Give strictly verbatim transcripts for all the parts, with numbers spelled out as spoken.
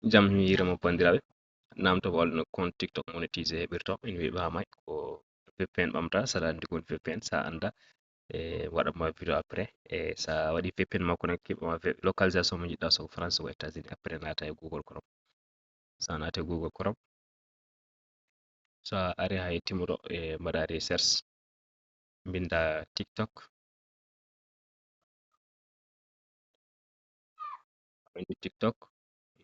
Jam hiirama banndiraaɓe. Namto walla no compte TikTok monétisé heɓirto, ina weeɓi haa may ko V P N ɓamta, saɗa anndi ko woni V P N, sa annda, e waɗa ma vidéo après, e sa waɗi V P N makko ne keɓa ma localisation mo jiɗɗa, so ko France, so ko États-Unis, après naata e Google Chrome. Sa naata e Google Chrome, sa ari hay timmuɗo e mbaɗa recherche, mbinda TikTok. Woni TikTok,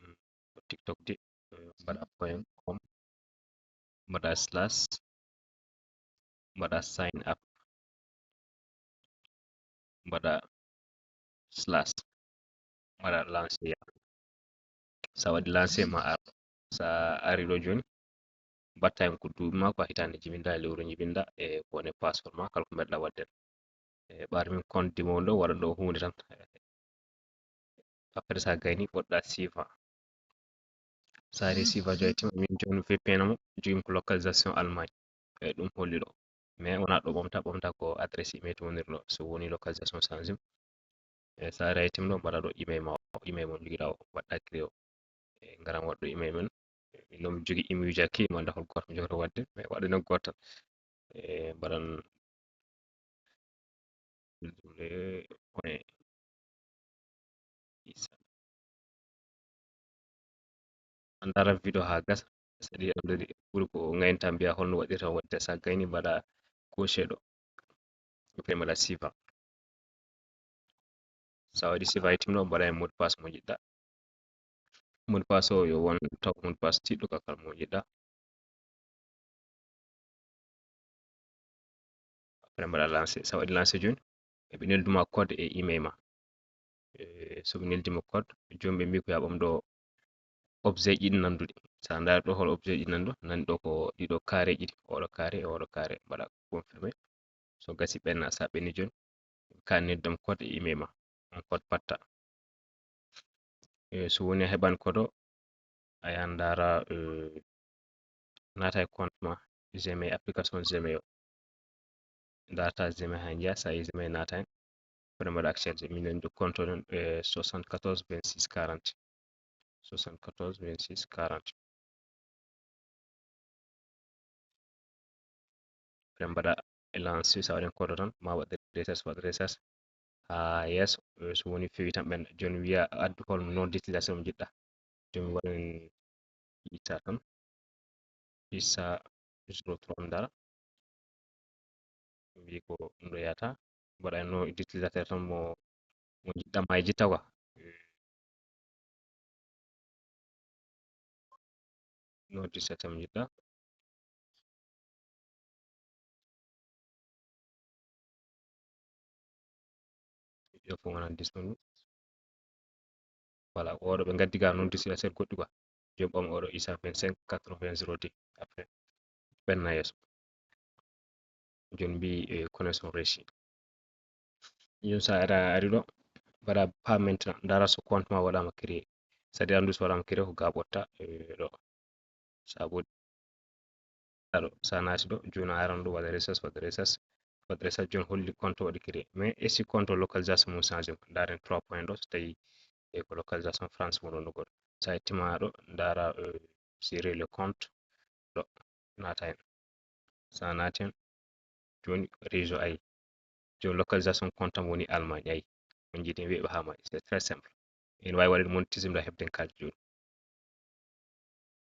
mm, ko TikTok de, eh, mbaɗa point com, mbaɗa slash, mbaɗa sign up, mbaɗa slash, mbaɗa lancé. Sa waɗi lancé ma ar, sa ari ɗo jooni, mbatta hen ko duuɓi ma, ko a hitaande jibinɗa, lewru jibinɗa, e ko woni password ma, kala ko meɗɗa waɗde. E ɓaade min compte mo ɗo, waɗa ɗo huunde tan. Après sa gayni, woɗɗa sifa. Sa ari sifa joyi tima, min jooni V P N mo, jogi ko localisation Allemagne. E ɗum holli ɗo. Mais wona ɗo ɓamta, ɓamta ko adresse email to woniri ɗo. So woni localisation change. E sa ari tim ɗo, mbaɗa ɗo email ma o, email mo jogiɗa o, waɗɗa créé o. E ngaran waɗɗo email men. Min noon mi jogi email uji hakke, mi annda hol gooto mi jogata waɗde, mais waɗde noon gooto tan. E mbaɗan point isa. An ndara vidéo haa gasa, saɗi andude ɓuri ko ngaynta mbiya holno waɗirta waɗde sa gayni mbaɗa coché ɗo. Après mbaɗa sifa. Sa waɗi sifa e timɗo mbaɗa e mot de passe mo jiɗɗa. Mot de passe o yo won taw ko mot de passe tiiɗɗo ka kala mo jiɗɗa. Après mbaɗa lancé, sa waɗi lancé jooni, eɓe nelduma code e email ma. E, so ɓe neldima code, jooni ɓe mbi ko ya ɓam ɗo objet ɗiɗi nanduɗi. Sa ndaari ɗo hol objet ɗiɗi nandu, nani ɗo ko ɗiɗo carré ɗiɗi, oɗo carré e oɗo carré, mbaɗa confirmé. So gasi ɓenna, sa ɓenni jooni, ka neddam code e email ma, on code patta. E, so woni a heɓan code o, a yahan ndaara, e, naata e compte ma Gmail, application Gmail o. Ndaarta Gmail haa njiya, sa yi Gmail naata hen. Kono mbaɗa accéder, minen ɗo compte o noon, e, soixante-quatorze vingt-six quarante. Soixante-quatorze vingt-six quarante. Après mbaɗa e lancé, sa waɗi code o tan, ma waɗ recherche, waɗ recherche haa yeeso. E, so woni fewi tan ɓenna. Jooni wiya addu hol nom d'utilisation mo jiɗɗa. Jooni mi waɗan Issa tan. Issa zéro trois mi ndaara. Mbi ko ɗum ɗo yahata. Mbaɗa nom d'utilisateur tan mo, mo jiɗɗa ma e jitta quoi. Nom d'utilisateur mo jiɗɗa. Ɗo fof wonani disponible. Voilà, oɗo ɓe ngaddi ga nom d'utilisateur goɗɗi quoi. Joom ɓam oɗo Issa vingt-cinq quatre-vingts zéro deux. Après, ɓenna yeeso. Jooni mbi, e, connexion réussi. Jooni sa ara, ari ɗo, mbaɗa pas maintenant, ndaara so compte ma waɗama créé. Saɗi andu so waɗama créé ko ga ɓotta, e, ɗo. Sa ɓotti, aɗo, sa naati ɗo, jooni a aran ɗo waɗa recherche, waɗa recherche, waɗa recherche, jooni holli compte waɗi créé. Mais est-ce que compte localisation mum changé ma? Ndaaren trois points ɗo, so tawi e ko localisation France woni ɗo goɗɗo. Sa yettima ɗo, ndaara, e, gérer le compte, ɗo, naata hen. Sa naati hen, jooni réseau ayi. Jooni localisation compte am woni Allemagne ayi. On jiidi weeɓi haa maayi. C'est très simple. Ene waawi waɗde monétisé ɗo heɓde kaalis jooni.